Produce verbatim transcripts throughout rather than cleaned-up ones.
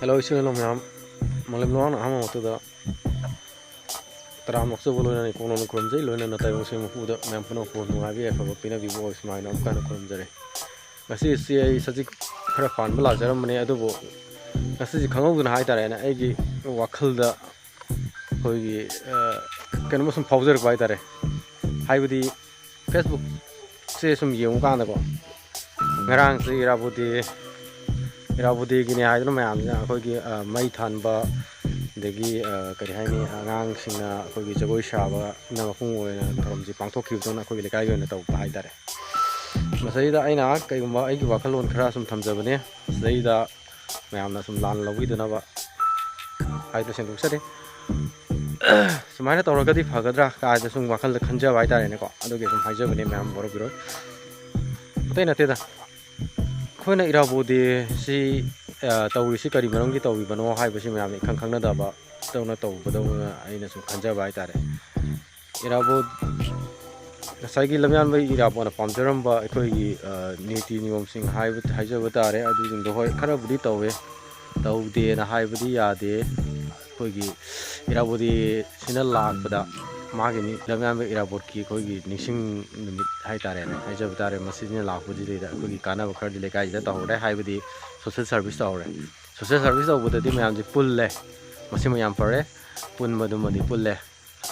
Hello, ꯏꯆꯤꯜ ꯏꯅꯥꯎ ꯃꯌꯥꯝ, ꯃꯥꯂꯦꯝ ꯂꯨꯋꯥꯡꯅ ꯑꯍꯥꯟꯕ ꯃꯛꯇꯗ ꯇꯔꯥꯝꯅ ꯑꯣꯛꯆꯕ ꯂꯣꯏꯅꯅ ꯏꯀꯣꯛꯅꯅ ꯈꯨꯔꯨꯝꯖꯩ꯫ ꯂꯣꯏꯅꯅ ꯇꯥꯏꯕꯪ ꯁꯦꯝꯕ ꯃꯄꯨꯗ ꯃꯌꯥꯝ ꯄꯨꯝꯅꯃꯛꯄꯨ ꯅꯨꯡꯉꯥꯏꯕ ꯌꯥꯏꯐꯕ ꯄꯤꯅꯕꯤꯕ ꯑꯣꯏꯁꯨ ꯍꯥꯏꯅ ꯑꯃꯨꯛꯀ ꯍꯟꯅ ꯈꯨꯔꯨꯝꯖꯔꯤ꯫ ꯉꯁꯤꯁꯤ ꯑꯩ ꯁꯖꯤꯛ ꯈꯔ ꯐꯥꯟꯕ ꯂꯥꯛꯆꯔꯝꯕꯅꯦ, ꯑꯗꯨꯕꯨ ꯉꯁꯤꯁꯤ ꯈꯪꯍꯧꯗꯅ ꯍꯥꯏꯇꯥꯔꯦꯅꯦ, ꯑꯩꯒꯤ ꯋꯥꯈꯜꯗ ꯑꯩꯈꯣꯏꯒꯤ, ꯑ, ꯀꯩꯅꯣꯝꯃ ꯁꯨꯝ ꯐꯥꯎꯖꯔꯛꯄ ꯍꯥꯏꯇꯥꯔꯦ꯫ ꯍꯥꯏꯕꯗꯤ Facebook ꯁꯦ ꯁꯨꯝ ꯌꯦꯡꯉꯨꯀꯥꯟꯗꯀꯣ, ꯉꯔꯥꯡꯁꯦ ꯏꯔꯥꯕꯣꯠ ꯗꯦ, ꯏꯔꯥꯕꯣꯠ ꯗꯦꯒꯤꯅꯦ ꯍꯥꯏꯗꯨꯅ ꯃꯌꯥꯝꯁꯤꯅ ꯑꯩꯈꯣꯏꯒꯤ, ꯑ, ꯃꯩ ꯊꯥꯟꯕ, ꯑꯗꯒꯤ, ꯑ, ꯀꯔꯤ ꯍꯥꯏꯅꯤ, ꯑꯉꯥꯡꯁꯤꯡꯅ ꯑꯩꯈꯣꯏꯒꯤ ꯖꯒꯣꯏ ꯁꯥꯕꯅ ꯃꯄꯨꯡ ꯑꯣꯏꯅ ꯊꯧꯔꯝꯁꯦ ꯄꯥꯡꯊꯣꯛꯈꯤꯕꯗꯧꯅ ꯑꯩꯈꯣꯏꯒꯤ ꯂꯩꯀꯥꯏꯒꯤ ꯑꯣꯏꯅ ꯇꯧꯕ ꯍꯥꯏꯇꯥꯔꯦ꯫ ꯃꯁꯤꯗꯩꯗ ꯑꯩꯅ ꯀꯩꯒꯨꯝꯕ ꯑꯩꯒꯤ ꯋꯥꯈꯜꯂꯣꯟ ꯈꯔ ꯁꯨꯝ ꯊꯝꯖꯕꯅꯦ꯫ ꯃꯁꯤꯗꯩꯗ ꯃꯌꯥꯝꯅ ꯁꯨꯝ ꯂꯥꯟ ꯂꯧꯕꯤꯗꯅꯕ ꯍꯥꯏꯗꯨꯅ ꯁꯦꯡꯗꯣꯛꯆꯔꯤ꯫ ꯁꯨꯃꯥꯏꯅ ꯇꯧꯔꯒꯗꯤ ꯐꯒꯗ꯭ꯔꯥ ꯀꯥꯏꯗ ꯁꯨꯝ ꯋꯥꯈꯜꯗ ꯈꯟꯖꯕ ꯍꯥꯏꯇꯥꯔꯦꯅꯦꯀꯣ, ꯑꯗꯨꯒꯤ ꯁꯨꯝ ꯍꯥꯏꯖꯕꯅꯦ, ꯃꯌꯥꯝ ꯋꯥꯔꯧꯕꯤꯔꯣꯏ꯫ ꯑꯇꯩ ꯅꯠꯇꯦꯗ, ꯑꯩꯈꯣꯏꯅ ꯏꯔꯥꯕꯣꯠ ꯗꯦꯁꯤ, ꯑ, ꯇꯧꯔꯤꯁꯤ ꯀꯔꯤ ꯃꯔꯝꯒꯤ ꯇꯧꯔꯤꯕꯅꯣ ꯍꯥꯏꯕꯁꯤ ꯃꯌꯥꯝꯅ ꯏꯈꯪ ꯈꯪꯅꯗꯕ ꯗꯧꯅ ꯇꯧꯕꯗꯧꯅ ꯑꯩꯅ ꯁꯨꯝ ꯈꯟꯖꯕ ꯍꯥꯏꯇꯥꯔꯦ꯫ ꯏꯔꯥꯕꯣꯠ, ꯉꯁꯥꯏꯒꯤ ꯂꯝꯌꯥꯟꯕ ꯏꯔꯥꯕꯣꯠꯅ ꯄꯥꯝꯖꯔꯝꯕ ꯑꯩꯈꯣꯏꯒꯤ, ꯑ, ꯅꯤꯇꯤ ꯅꯤꯌꯣꯝꯁꯤꯡ ꯍꯥꯏꯕ, ꯍꯥꯏꯖꯕ ꯇꯥꯔꯦ, ꯑꯗꯨꯁꯤꯡꯗꯣ ꯍꯣꯏ ꯈꯔꯕꯨꯗꯤ ꯇꯧꯋꯦ, ꯇꯧꯗꯦꯅ ꯍꯥꯏꯕꯗꯤ ꯌꯥꯗꯦ꯫ ꯑꯩꯈꯣꯏꯒꯤ ꯏꯔꯥꯕꯣꯠ ꯗꯦꯁꯤꯅ ꯂꯥꯛꯄꯗ ꯃꯥꯒꯤ ꯅꯤ-, ꯂꯝꯌꯥꯟꯕ ꯏꯔꯥꯕꯣꯠꯀꯤ ꯑꯩꯈꯣꯏꯒꯤ ꯅꯤꯡꯁꯤꯡ ꯅꯨꯃꯤꯠ ꯍꯥꯏꯇꯥꯔꯦꯅꯦ, ꯍꯥꯏꯖꯕ ꯇꯥꯔꯦ, ꯃꯁꯤꯁꯤꯅ ꯂꯥꯛꯄꯁꯤꯗꯩꯗ ꯑꯩꯈꯣꯏꯒꯤ ꯀꯥꯟꯅꯕ ꯈꯔꯗꯤ ꯂꯩꯀꯥꯏꯁꯤꯗ ꯇꯧꯍꯧꯔꯦ, ꯍꯥꯏꯕꯗꯤ social service ꯇꯧꯍꯧꯔꯦ꯫ Social service ꯇꯧꯕꯗꯗꯤ ꯃꯌꯥꯝꯁꯦ ꯄꯨꯜꯂꯦ, ꯃꯁꯤꯃ ꯌꯥꯝ ꯐꯔꯦ, ꯄꯨꯟꯕꯗꯨꯃꯗꯤ ꯄꯨꯜꯂꯦ꯫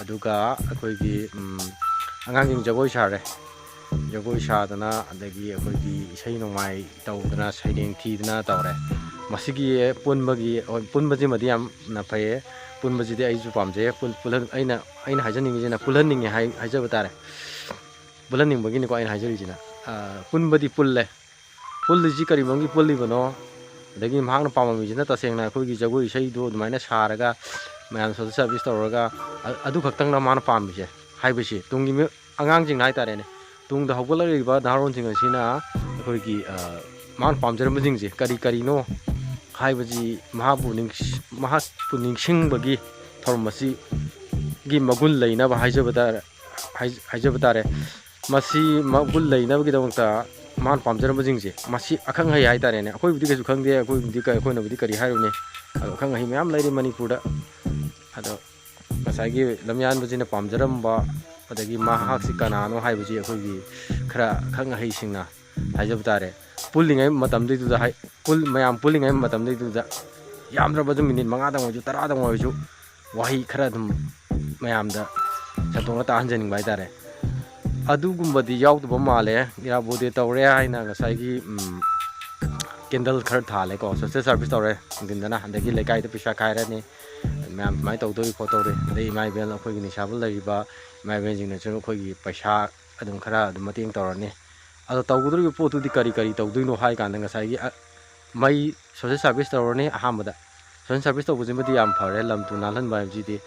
ꯑꯗꯨꯒ ꯑꯩꯈꯣꯏꯒꯤ, ꯎꯝ, ꯑꯉꯥꯡꯁꯤꯡ ꯖꯒꯣꯏ ꯁꯥꯔꯦ, ꯖꯒꯣꯏ ꯁꯥꯗꯅ, ꯑꯗꯒꯤ ꯑꯩꯈꯣꯏꯒꯤ ꯏꯁꯩ ꯅꯣꯡꯃꯥꯏ ꯇꯧꯗꯅ, ꯁꯩꯔꯦꯡ ꯊꯤꯗꯅ ꯇꯧꯔꯦ꯫ ꯃꯁꯤꯒꯤ ꯄꯨꯟꯕꯒꯤ, ꯍꯣꯏ, ꯄꯨꯟꯕꯁꯤꯃꯗꯤ ꯌꯥꯝꯅ ꯐꯩꯌꯦ, ꯄꯨꯟꯕꯁꯤꯗꯤ ꯑꯩꯁꯨ ꯄꯥꯝꯖꯩꯌꯦ꯫ ꯄꯨꯟ-, ꯄꯨꯜꯍꯟ-, ꯑꯩꯅ, ꯑꯩꯅ ꯍꯥꯏꯖꯅꯤꯡꯉꯤꯁꯤꯅ ꯄꯨꯜꯍꯟꯅꯤꯡꯉꯦ ꯍꯥꯏ-, ꯍꯥꯏꯖꯕ ꯇꯥꯔꯦ꯫ ꯄꯨꯜꯍꯟꯅꯤꯡꯕꯒꯤꯅꯤꯀꯣ ꯑꯩꯅ ꯍꯥꯏꯖꯔꯤꯁꯤꯅ꯫ ꯑ, ꯄꯨꯟꯕꯗꯤ ꯄꯨꯜꯂꯦ, ꯄꯨꯜꯂꯤꯁꯤ ꯀꯔꯤ ꯃꯔꯝꯒꯤ ꯄꯨꯜꯂꯤꯕꯅꯣ? ꯑꯗꯒꯤ ꯃꯍꯥꯛꯅ ꯄꯥꯝꯃꯝꯃꯤꯁꯤꯅ ꯇꯁꯦꯡꯅ ꯑꯩꯈꯣꯏꯒꯤ ꯖꯒꯣꯏ ꯏꯁꯩꯗꯣ ꯑꯗꯨꯃꯥꯏꯅ ꯁꯥꯔꯒ, ꯃꯌꯥꯝ social service ꯇꯧꯔꯒ, ꯑ-, ꯑꯗꯨ ꯈꯛꯇꯪꯅ ꯃꯥꯅ ꯄꯥꯝꯃꯤꯁꯦ ꯍꯥꯏꯕꯁꯤ ꯇꯨꯡꯒꯤ ꯃꯤ-, ꯑꯉꯥꯡꯁꯤꯡꯅ ꯍꯥꯏꯇꯥꯔꯦꯅꯦ, ꯇꯨꯡꯗ ꯍꯧꯒꯠꯂꯛꯂꯤꯕ ꯅꯍꯥꯔꯣꯟꯁꯤꯡ ꯑꯁꯤꯅ ꯑꯩꯈꯣꯏꯒꯤ, ꯑ, ꯃꯥꯅ ꯄꯥꯝꯖꯔꯝꯕꯁꯤꯡꯁꯦ ꯀꯔꯤ ꯀꯔꯤꯅꯣ ꯍꯥꯏꯕꯁꯤ ꯃꯍꯥꯛꯄꯨ ꯅꯤꯡꯁ-, ꯃꯍꯥꯛꯄꯨ ꯅꯤꯡꯁꯤꯡꯕꯒꯤ ꯊꯧꯔꯝ ꯑꯁꯤꯒꯤ ꯃꯒꯨꯟ ꯂꯩꯅꯕ ꯍꯥꯏꯖꯕ ꯇꯥꯔꯦ, ꯍꯥꯏ-, ꯍꯥꯏꯖꯕ ꯇꯥꯔꯦ꯫ ꯃꯁꯤ ꯃꯒꯨꯟ ꯂꯩꯅꯕꯒꯤꯗꯃꯛꯇ ꯃꯥꯅ ꯄꯥꯝꯖꯔꯝꯕꯁꯤꯡꯁꯦ ꯃꯁꯤ ꯑꯈꯪ ꯑꯍꯩ ꯍꯥꯏꯇꯥꯔꯦꯅꯦ, ꯑꯩꯈꯣꯏꯕꯨꯗꯤ ꯀꯩꯁꯨ ꯈꯪꯗꯦ, ꯑꯩꯈꯣꯏꯕꯨꯗꯤ ꯀ-, ꯑꯩꯈꯣꯏꯅꯕꯨꯗꯤ ꯀꯔꯤ ꯍꯥꯏꯔꯨꯅꯤ, ꯑꯗꯣ ꯑꯈꯪ ꯑꯍꯩ ꯃꯌꯥꯝ ꯂꯩꯔꯤ ꯃꯅꯤꯄꯨꯔꯗ꯫ ꯑꯗꯣ ꯉꯁꯥꯏꯒꯤ ꯂꯝꯌꯥꯟꯕꯁꯤꯅ ꯄꯥꯝꯖꯔꯝꯕ, ꯑꯗꯒꯤ ꯃꯍꯥꯛꯁꯤ ꯀꯅꯥꯅꯣ ꯍꯥꯏꯕꯁꯤ ꯑꯩꯈꯣꯏꯒꯤ ꯈꯔ ꯑꯈꯪ ꯑꯍꯩꯁꯤꯡꯅ ꯍꯥꯏꯖꯕ ꯇꯥꯔꯦ, ꯄꯨꯜꯂꯤꯉꯩ ꯃꯇꯝꯗꯨꯗ ꯍꯥꯏ-, ꯄꯨꯜ-, ꯃꯌꯥꯝ ꯄꯨꯜꯂꯤꯉꯩ ꯃꯇꯝꯗꯨꯗ ꯌꯥꯝꯗ꯭ꯔꯕꯗ ꯃꯤꯅꯤꯠ ꯃꯉꯥꯗꯪ ꯑꯣꯏꯔꯁꯨ, ꯇꯔꯥꯗꯪ ꯑꯣꯏꯔꯁꯨ, ꯋꯥꯍꯩ ꯈꯔ ꯑꯗꯨꯝ ꯃꯌꯥꯝꯗ ꯁꯟꯗꯣꯛꯅ ꯇꯥꯍꯟꯖꯅꯤꯡꯕ ꯍꯥꯏꯇꯥꯔꯦ꯫ ꯑꯗꯨꯒꯨꯝꯕꯗꯤ ꯌꯥꯎꯗꯕ ꯃꯥꯜꯂꯦ꯫ ꯏꯔꯥꯕꯣꯗꯦ ꯇꯧꯔꯦ ꯍꯥꯏꯅ ꯉꯁꯥꯏꯒꯤ, ꯎꯝ, ꯀꯦꯟꯗꯜ ꯈꯔ ꯊꯥꯜꯂꯦꯀꯣ, ꯁꯣꯁꯦꯜ ꯁꯥꯔꯚꯤꯁ ꯇꯧꯔꯦ ꯅꯨꯡꯊꯤꯟꯗꯅ, ꯑꯗꯒꯤ ꯂꯩꯀꯥꯏꯗ ꯄꯩꯁꯥ ꯈꯥꯏꯔꯅꯤ, ꯃꯌꯥꯝ ꯁꯨꯃꯥꯏꯅ ꯇꯧꯗꯣꯔꯤ ꯈꯣꯠꯇꯧꯔꯤ, ꯑꯗꯩ ꯏꯃꯥ ꯏꯕꯦꯜ ꯑꯩꯈꯣꯏꯒꯤ ꯅꯤꯁꯥꯕꯨ ꯂꯩꯔꯤꯕ ꯏꯃꯥ ꯏꯕꯦꯜꯁꯤꯡꯅꯁꯨ ꯑꯩꯈꯣꯏꯒꯤ ꯄꯩꯁꯥ ꯑꯗꯨꯝ ꯈꯔ ꯑꯗꯨꯝ ꯃꯇꯦꯡ ꯇꯧꯔꯅꯤ꯫ ꯑꯗꯣ ꯇꯧꯒꯗꯧꯔꯤꯕ ꯄꯣꯠꯇꯨꯗꯤ ꯀꯔꯤ ꯀꯔꯤ ꯇꯧꯗꯣꯏꯅꯣ ꯍꯥꯏ ꯀꯥꯟꯗ, ꯉꯁꯥꯏꯒꯤ, ꯑ, ꯃꯩ, ꯁꯣꯁꯦꯜ ꯁꯥꯔꯚꯤꯁ ꯇꯧꯔꯅꯤ ꯑꯍꯥꯟꯕꯗ꯫ ꯁꯣꯁꯦꯜ ꯁꯥꯔꯚꯤꯁ ꯇꯧꯕꯁꯤꯃꯗꯤ ꯌꯥꯝ ꯐꯔꯦ, ꯂꯝ ꯇꯨ ꯅꯥꯜꯍꯟꯕ ꯍꯥꯏꯕꯁꯤꯗꯤ꯫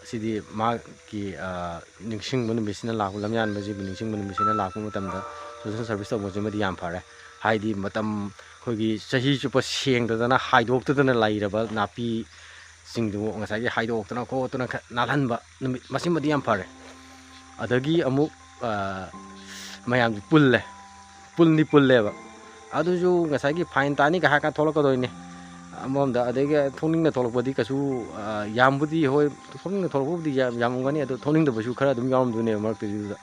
ꯁꯤꯗꯤ ꯃꯥꯒꯤ, ꯑ, ꯅꯤꯡꯁꯤꯡꯕ ꯅꯨꯃꯤꯠꯁꯤꯅ ꯂꯥꯛꯄ, ꯂꯝꯌꯥꯟꯕꯁꯤꯕꯨ ꯅꯤꯡꯁꯤꯡꯕ ꯅꯨꯃꯤꯠꯁꯤꯅ ꯂꯥꯛꯄ ꯃꯇꯝꯗ ꯁꯣꯁꯦꯜ ꯁꯥꯔꯚꯤꯁ ꯇꯧꯕꯁꯤꯃꯗꯤ ꯌꯥꯝ ꯐꯔꯦ꯫ ꯍꯥꯏꯗꯤ ꯃꯇꯝ, ꯑꯩꯈꯣꯏꯒꯤ ꯆꯍꯤ ꯆꯨꯞꯄ ꯁꯦꯡꯗꯗꯅ, ꯍꯥꯏꯗꯣꯛꯇꯗꯅ ꯂꯩꯔꯕ ꯅꯥꯄꯤ ꯁꯤꯡꯗꯨ ꯉꯁꯥꯏꯒꯤ ꯍꯥꯏꯗꯣꯛꯇꯅ ꯈꯣꯠꯇꯅ ꯈꯔ ꯅꯥꯜꯍꯟꯕ ꯅꯨꯃꯤꯠ, ꯃꯁꯤꯃꯗꯤ ꯌꯥꯝ ꯐꯔꯦ꯫ ꯑꯗꯒꯤ ꯑꯃꯨꯛ, ꯑ, ꯃꯌꯥꯝꯁꯨ ꯄꯨꯜꯂꯦ, ꯄꯨꯟꯗꯤ ꯄꯨꯜꯂꯦꯕ, ꯑꯗꯨꯁꯨ ꯉꯁꯥꯏꯒꯤ ꯐꯥꯏꯟ ꯇꯥꯅꯤꯒ ꯍꯥꯏꯔ ꯀꯥꯟꯗ ꯊꯣꯛꯂꯛꯀꯗꯣꯏꯅꯤ ꯑꯃꯔꯣꯝꯗ꯫ ꯑꯗꯒꯤ ꯊꯣꯛꯅꯤꯡꯅ ꯊꯣꯛꯂꯛꯄꯗꯤ ꯀꯩꯁꯨ, ꯑ, ꯌꯥꯝꯕꯨꯗꯤ ꯍꯣꯏ, ꯊꯣꯛꯅꯤꯡꯅ ꯊꯣꯛꯂꯛꯄꯕꯨꯗꯤ ꯌꯥꯝ-, ꯌꯥꯝꯃꯝꯒꯅꯤ, ꯑꯗꯣ ꯊꯣꯛꯅꯤꯡꯗꯕꯁꯨ ꯈꯔ ꯑꯗꯨꯝ ꯌꯥꯎꯔꯝꯗꯣꯏꯅꯦꯕ ꯃꯔꯛꯇꯨꯗ꯫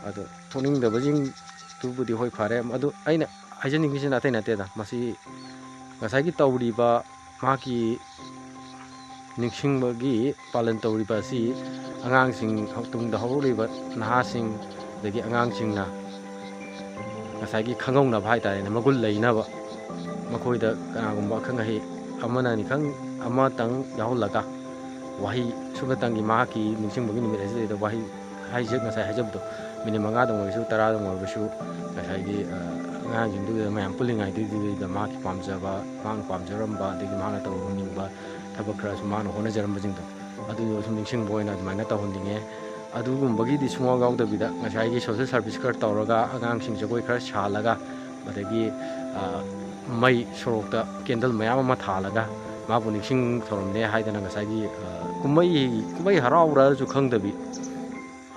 ꯑꯗꯣ ꯊꯣꯛꯅꯤꯡꯗꯕꯁꯤꯡꯗꯨꯕꯨꯗꯤ ꯍꯣꯏ ꯐꯔꯦ꯫ ꯑꯗꯨ ꯑꯩꯅ ꯍꯥꯏꯖꯅꯤꯡꯉꯤꯁꯤꯅ ꯑꯇꯩ ꯅꯠꯇꯦꯗ, ꯃꯁꯤ ꯉꯁꯥꯏꯒꯤ ꯇꯧꯔꯤꯕ ꯃꯍꯥꯛꯀꯤ ꯅꯤꯡꯁꯤꯡꯕꯒꯤ ꯄꯥꯂꯟ ꯇꯧꯔꯤꯕ ꯑꯁꯤ ꯑꯉꯥꯡꯁꯤꯡ, ꯇꯨꯡꯗ ꯍꯧꯔꯛꯂꯤꯕ ꯅꯍꯥꯁꯤꯡ, ꯑꯗꯒꯤ ꯑꯉꯥꯡꯁꯤꯡꯅ ꯉꯁꯥꯏꯒꯤ ꯈꯪꯍꯧꯅꯕ ꯍꯥꯏ ꯇꯥꯔꯦꯅꯦ, ꯃꯒꯨꯟ ꯂꯩꯅꯕ, ꯃꯈꯣꯏꯗ ꯀꯅꯥꯒꯨꯝꯕ ꯑꯈꯪ ꯑꯍꯩ ꯑꯃꯅ ꯅꯤꯈꯪ ꯑꯃꯇꯪ ꯌꯥꯎꯍꯜꯂꯒ, ꯋꯥꯍꯩ ꯁꯨꯞꯅꯇꯪꯒꯤ ꯃꯍꯥꯛꯀꯤ ꯅꯤꯡꯁꯤꯡꯕꯒꯤ ꯅꯨꯃꯤꯠ ꯑꯁꯤꯗꯩꯗ ꯋꯥꯍꯩ ꯍꯥꯏꯖ-, ꯉꯁꯥꯏ ꯍꯥꯏꯖꯕꯗꯣ, ꯃꯤꯅꯤꯠ ꯃꯉꯥꯗꯪ ꯑꯣꯏꯔꯁꯨ, ꯇꯔꯥꯗꯪ ꯑꯣꯏꯔꯁꯨ, ꯉꯁꯥꯏꯒꯤ, ꯑ, ꯑꯉꯥꯡꯁꯤꯡꯗꯨꯗ, ꯃꯌꯥꯝ ꯄꯨꯜꯂꯤꯉꯩꯗꯨꯗ ꯃꯍꯥꯛꯀꯤ ꯄꯥꯝꯖꯕ, ꯃꯍꯥꯛꯅ ꯄꯥꯝꯖꯔꯝꯕ, ꯑꯗꯒꯤ ꯃꯍꯥꯛꯅ ꯇꯧꯅꯤꯡꯕ ꯊꯕꯛ ꯈꯔꯁꯨ, ꯃꯍꯥꯛꯅ ꯍꯣꯠꯅꯖꯔꯝꯕꯁꯤꯡꯗꯣ, ꯑꯗꯨꯗꯣ ꯁꯨꯝ ꯅꯤꯡꯁꯤꯡꯕ ꯑꯣꯏꯅ ꯑꯗꯨꯃꯥꯏꯅ ꯇꯧꯍꯟꯅꯤꯡꯉꯦ꯫ ꯑꯗꯨꯒꯨꯝꯕꯒꯤꯗꯤ ꯁꯨꯡꯌꯥꯎ ꯌꯥꯎꯗꯕꯤꯗ, ꯉꯁꯥꯏꯒꯤ ꯁꯣꯁꯦꯜ ꯁꯥꯔꯚꯤꯁ ꯈꯔ ꯇꯧꯔꯒ, ꯑꯉꯥꯡꯁꯤꯡ ꯖꯒꯣꯏ ꯈꯔ ꯁꯥꯍꯜꯂꯒ, ꯑꯗꯒꯤ, ꯑ, ꯃꯩ ꯁꯣꯔꯣꯛꯇ ꯀꯦꯟꯗꯜ ꯃꯌꯥꯝ ꯑꯃ ꯊꯥꯜꯂꯒ, ꯃꯥꯕꯨ ꯅꯤꯡꯁꯤꯡ ꯊꯧꯔꯝꯅꯦ ꯍꯥꯏꯗꯅ, ꯉꯁꯥꯏꯒꯤ, ꯑ, ꯀꯨꯝꯍꯩ, ꯀꯨꯝꯍꯩ ꯍꯔꯥꯎꯔꯁꯨ ꯈꯪꯗꯕꯤ,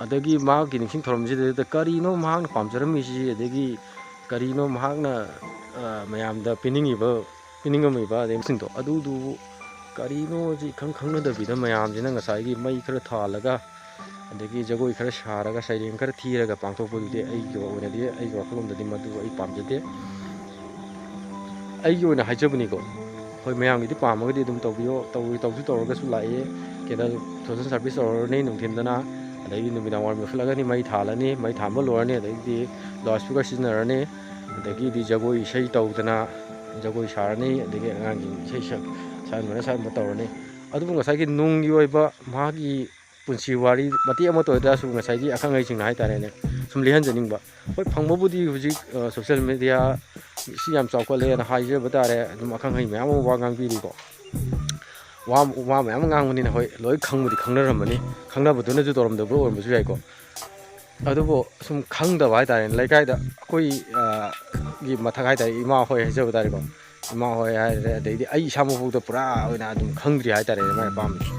ꯑꯗꯒꯤ ꯃꯍꯥꯛꯀꯤ ꯅꯤꯡꯁꯤꯡ ꯊꯧꯔꯝꯁꯤꯗꯩꯗ ꯀꯔꯤꯅꯣ ꯃꯍꯥꯛꯅ ꯄꯥꯝꯖꯔꯝꯃꯤꯁꯤ, ꯑꯗꯒꯤ ꯀꯔꯤꯅꯣ ꯃꯍꯥꯛꯅ, ꯑ, ꯃꯌꯥꯝꯗ ꯄꯤꯅꯤꯡꯉꯤꯕ, ꯄꯤꯅꯤꯡꯉꯝꯃꯤꯕ, ꯑꯗꯩ ꯁꯤꯡꯗꯣ ꯑꯗꯨꯗꯨ ꯀꯔꯤꯅꯣꯁꯤ ꯏꯈꯪ ꯈꯪꯅꯗꯕꯤꯗ ꯃꯌꯥꯝꯁꯤꯅ ꯉꯁꯥꯏꯒꯤ ꯃꯩ ꯈꯔ ꯊꯥꯜꯂꯒ, ꯑꯗꯒꯤ ꯖꯒꯣꯏ ꯈꯔ ꯁꯥꯔꯒ, ꯁꯩꯔꯦꯡ ꯈꯔ ꯊꯤꯔꯒ ꯄꯥꯡꯊꯣꯛꯄꯗꯨꯗꯤ ꯑꯩꯒꯤ ꯑꯣꯏꯅꯗꯤ, ꯑꯩꯒꯤ ꯋꯥꯈꯜꯂꯣꯟꯗꯗꯤ ꯃꯗꯨ ꯑꯩ ꯄꯥꯝꯖꯗꯦ꯫ ꯑꯩꯒꯤ ꯑꯣꯏꯅ ꯍꯥꯏꯖꯕꯅꯤꯀꯣ, ꯍꯣꯏ, ꯃꯌꯥꯝꯒꯤꯗꯤ ꯄꯥꯝꯃꯒꯗꯤ ꯑꯗꯨꯝ ꯇꯧꯕꯤꯌꯣ, ꯇꯧ-, ꯇꯧꯁꯨ ꯇꯧꯔꯒꯁꯨ ꯂꯥꯛꯑꯦ꯫ Candle social service ꯇꯧꯔꯅꯤ ꯅꯨꯡꯊꯤꯟꯗꯅ, ꯑꯗꯒꯤ ꯅꯨꯃꯤꯗꯥꯡ ꯋꯥꯏꯔꯝ ꯌꯧꯁꯤꯜꯂꯒꯅꯤ ꯃꯩ ꯊꯥꯜꯂꯅꯤ, ꯃꯩ ꯊꯥꯟꯕ ꯂꯣꯏꯔꯅꯤ, ꯑꯗꯒꯤꯗꯤ loudspeaker ꯁꯤꯖꯤꯟꯅꯔꯅꯤ, ꯑꯗꯒꯤꯗꯤ ꯖꯒꯣꯏ ꯏꯁꯩ ꯇꯧꯗꯅ ꯖꯒꯣꯏ ꯁꯥꯔꯅꯤ, ꯑꯗꯒꯤ ꯑꯉꯥꯡꯁꯤꯡ ꯏꯁꯩ ꯁꯛ-, ꯁꯛꯍꯟꯕꯅ ꯁꯛꯍꯟꯕ ꯇꯧꯔꯅꯤ꯫ ꯑꯗꯨꯕꯨ ꯉꯁꯥꯏꯒꯤ ꯅꯨꯡꯒꯤ ꯑꯣꯏꯕ ꯃꯥꯒꯤ ꯄꯨꯟꯁꯤ ꯋꯥꯔꯤ ꯃꯇꯦꯛ ꯑꯃꯠꯇ ꯑꯣꯏꯇꯥꯔꯁꯨ ꯉꯁꯥꯏꯒꯤ ꯑꯈꯪ ꯑꯍꯩꯁꯤꯡꯅ ꯍꯥꯏꯇꯥꯔꯦꯅꯦ, ꯁꯨꯝ ꯂꯤꯍꯟꯖꯅꯤꯡꯕ꯫ ꯍꯣꯏ, ꯐꯪꯕꯕꯨꯗꯤ ꯍꯧꯖꯤꯛ, ꯑ, social media ꯁꯤ ꯌꯥꯝ ꯆꯥꯎꯈꯠꯂꯦꯅ ꯍꯥꯏꯖꯕ ꯇꯥꯔꯦ, ꯑꯗꯨꯝ ꯑꯈꯪ ꯑꯍꯩ ꯃꯌꯥꯝ ꯑꯃ ꯋꯥ ꯉꯥꯡꯕꯤꯔꯤꯀꯣ꯫ ꯋꯥ, ꯋꯥ ꯃꯌꯥꯝ ꯑꯃ ꯉꯥꯡꯕꯅꯤꯅ ꯍꯣꯏ, ꯂꯣꯏ ꯈꯪꯕꯨꯗꯤ ꯈꯪꯅꯔꯝꯃꯅꯤ, ꯈꯪꯅꯕꯗꯨꯅꯁꯨ ꯇꯧꯔꯝꯗꯕ ꯑꯣꯏꯔꯝꯕꯁꯨ ꯌꯥꯏꯀꯣ꯫ ꯑꯗꯨꯕꯨ ꯁꯨꯝ ꯈꯪꯗꯕ ꯍꯥꯏꯇꯥꯔꯦꯅꯦ, ꯂꯩꯀꯥꯏꯗ ꯑꯩꯈꯣꯏ, ꯑ, ꯒꯤ ꯃꯊꯛ ꯍꯥꯏꯇꯥꯔꯦ, ꯏꯃꯥ ꯍꯣꯏ ꯍꯥꯏꯖꯕ ꯇꯥꯔꯦꯀꯣ, ꯏꯃꯥ ꯍꯣꯏ ꯍꯥꯏꯔꯦ, ꯑꯗꯩꯗꯤ ꯑꯩ ꯏꯁꯥꯃꯛꯐꯥꯎꯗ ꯄꯨꯔꯥ ꯑꯣꯏꯅ ꯑꯗꯨꯝ ꯈꯪꯗ꯭ꯔꯤ ꯍꯥꯏꯇꯥꯔꯦꯅꯦ, ꯃꯥꯒꯤ ꯑꯄꯥꯝꯕꯁꯦ꯫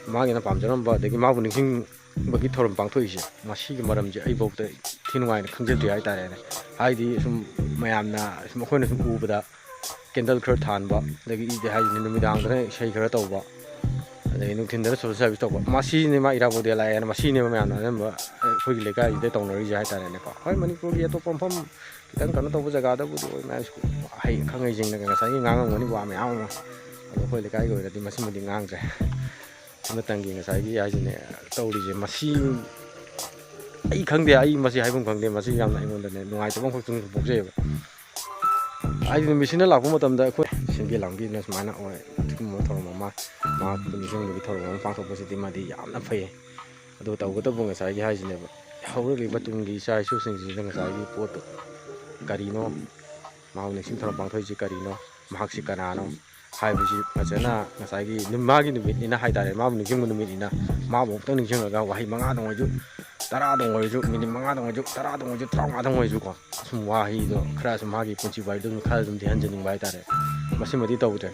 ꯃꯥꯒꯤꯅ ꯄꯥꯝꯖꯔꯝꯕ, ꯑꯗꯒꯤ ꯃꯥꯕꯨ ꯅꯤꯡꯁꯤꯡꯕꯒꯤ ꯊꯧꯔꯝ ꯄꯥꯡꯊꯣꯛꯏꯁꯦ, ꯃꯁꯤꯒꯤ ꯃꯔꯝꯁꯦ ꯑꯩꯐꯥꯎꯗ ꯏꯊꯤ ꯅꯨꯡꯉꯥꯏꯅ ꯈꯪꯖꯗ꯭ꯔꯤ ꯍꯥꯏꯇꯥꯔꯦꯅꯦ꯫ ꯍꯥꯏꯗꯤ ꯁꯨꯝ ꯃꯌꯥꯝꯅ ꯁꯨꯝ ꯑꯩꯈꯣꯏꯅ ꯁꯨꯝ ꯎꯕꯗ candle ꯈꯔ ꯊꯥꯟꯕ, ꯑꯗꯒꯤ ꯏꯗꯤ ꯍꯥꯏꯁꯤꯅ ꯅꯨꯃꯤꯗꯥꯡꯗꯅ ꯏꯁꯩ ꯈꯔ ꯇꯧꯕ, ꯑꯗꯒꯤ ꯅꯨꯡꯊꯤꯟꯗꯅ social service ꯇꯧꯕ, ꯃꯁꯤꯅꯦ ꯃꯥ ꯏꯔꯥꯕꯣꯠ ꯗꯦ ꯂꯥꯛꯑꯦꯅ ꯃꯁꯤꯅꯦꯕ ꯃꯌꯥꯝꯅ ꯑꯅꯝꯕ ꯑꯩꯈꯣꯏꯒꯤ ꯂꯩꯀꯥꯏꯁꯤꯗ ꯇꯧꯅꯔꯤꯁꯦ ꯍꯥꯏꯇꯥꯔꯦꯅꯦꯀꯣ꯫ ꯍꯣꯏ, ꯃꯅꯤꯄꯨꯔꯒꯤ ꯑꯇꯣꯞꯄ ꯃꯐꯝ ꯈꯤꯇꯪ ꯀꯩꯅꯣ ꯇꯧꯕ ꯖꯒꯥꯗꯕꯨꯗꯤ ꯑꯣꯏ ꯃꯌꯥꯝ ꯁ꯭ꯀꯨꯜ ꯑꯍꯩ ꯑꯈꯪ ꯑꯍꯩꯁꯤꯡꯅꯒ ꯉꯁꯥꯏꯒꯤ ꯉꯥꯡꯉꯝꯒꯅꯤ ꯋꯥ ꯃꯌꯥꯝ ꯑꯃ, ꯑꯗꯣ ꯑꯩꯈꯣꯏ ꯂꯩꯀꯥꯏꯒꯤ ꯑꯣꯏꯅꯗꯤ ꯃꯁꯤꯃꯗꯤ ꯉꯥꯡꯗ꯭ꯔꯦ꯫ ꯑꯃꯇꯪꯒꯤ ꯉꯁꯥꯏꯒꯤ ꯍꯥꯏꯁꯤꯅꯦ ꯇꯧꯔꯤꯁꯦ, ꯃꯁꯤ ꯑꯩ ꯈꯪꯗꯦ, ꯑꯩ ꯃꯁꯤ ꯍꯥꯏꯐꯝ ꯈꯪꯗꯦ, ꯃꯁꯤ ꯌꯥꯝꯅ ꯑꯩꯉꯣꯟꯗꯅꯦ ꯅꯨꯡꯉꯥꯏꯇꯕ ꯑꯃꯈꯛꯇꯪ ꯄꯣꯛꯆꯩꯌꯦꯕ꯫ ꯍꯥꯏꯗꯤ ꯅꯨꯃꯤꯠꯁꯤꯅ ꯂꯥꯛꯄ ꯃꯇꯝꯗ ꯑꯩꯈꯣꯏ ꯁꯤꯟꯕꯤ ꯂꯥꯡꯕꯤꯗꯨꯅ ꯁꯨꯃꯥꯏꯅ ꯑꯣꯏ, ꯑꯁꯤꯒꯨꯝꯕ ꯊꯧꯔꯝ ꯑꯃ, ꯃꯍꯥꯛꯄꯨ ꯅꯤꯡꯁꯤꯡꯕꯒꯤ ꯊꯧꯔꯝ ꯑꯃ ꯄꯥꯡꯊꯣꯛꯄꯁꯤꯗꯤ ꯃꯥꯗꯤ ꯌꯥꯝꯅ ꯐꯩ꯫ ꯑꯗꯨ ꯇꯧꯕꯇꯕꯨ ꯉꯁꯥꯏꯒꯤ ꯍꯥꯏꯁꯤꯅꯦꯕ, ꯍꯧꯔꯛꯂꯤꯕ ꯇꯨꯡꯒꯤ ꯏꯆꯥ ꯏꯁꯨꯁꯤꯡꯁꯤꯗ ꯉꯁꯥꯏꯒꯤ ꯄꯣꯠꯇꯣ ꯀꯔꯤꯅꯣ, ꯃꯍꯥꯛ ꯅꯤꯡꯁꯤꯡ ꯊꯧꯔꯝ ꯄꯥꯡꯊꯣꯛꯏꯁꯤ ꯀꯔꯤꯅꯣ, ꯃꯍꯥꯛꯁꯤ ꯀꯅꯥꯅꯣ ꯍꯥꯏꯕꯁꯤ ꯐꯖꯅ ꯉꯁꯥꯏꯒꯤ ꯅꯨ-, ꯃꯥꯒꯤ ꯅꯨꯃꯤꯠꯅꯤꯅ ꯍꯥꯏꯇꯥꯔꯦ, ꯃꯥꯕꯨ ꯅꯤꯡꯁꯤꯡꯕ ꯅꯨꯃꯤꯠꯅꯤꯅ ꯃꯥꯕꯨ ꯑꯃꯨꯛꯇꯪ ꯅꯤꯡꯁꯤꯡꯉꯒ ꯋꯥꯍꯩ ꯃꯉꯥꯗꯪ ꯑꯣꯏꯔꯁꯨ, ꯇꯔꯥꯗꯪ ꯑꯣꯏꯔꯁꯨ, ꯃꯤꯅꯤꯠ ꯃꯉꯥꯗꯪ ꯑꯣꯏꯔꯁꯨ, ꯇꯔꯥꯗꯪ ꯑꯣꯏꯔꯁꯨ, ꯇꯔꯥꯃꯉꯥꯗꯪ ꯑꯣꯏꯔꯁꯨꯀꯣ, ꯁꯨꯝ ꯋꯥꯍꯩꯗꯣ ꯈꯔ ꯁꯨꯝ ꯃꯥꯒꯤ ꯄꯨꯟꯁꯤ ꯋꯥꯔꯤꯗꯣ ꯁꯨꯝ ꯈꯔ ꯑꯗꯨꯝ ꯂꯤꯍꯟꯖꯅꯤꯡꯕ ꯍꯥꯏꯇꯥꯔꯦ꯫ ꯃꯁꯤꯃꯗꯤ ꯇꯧꯗ꯭ꯔꯦ,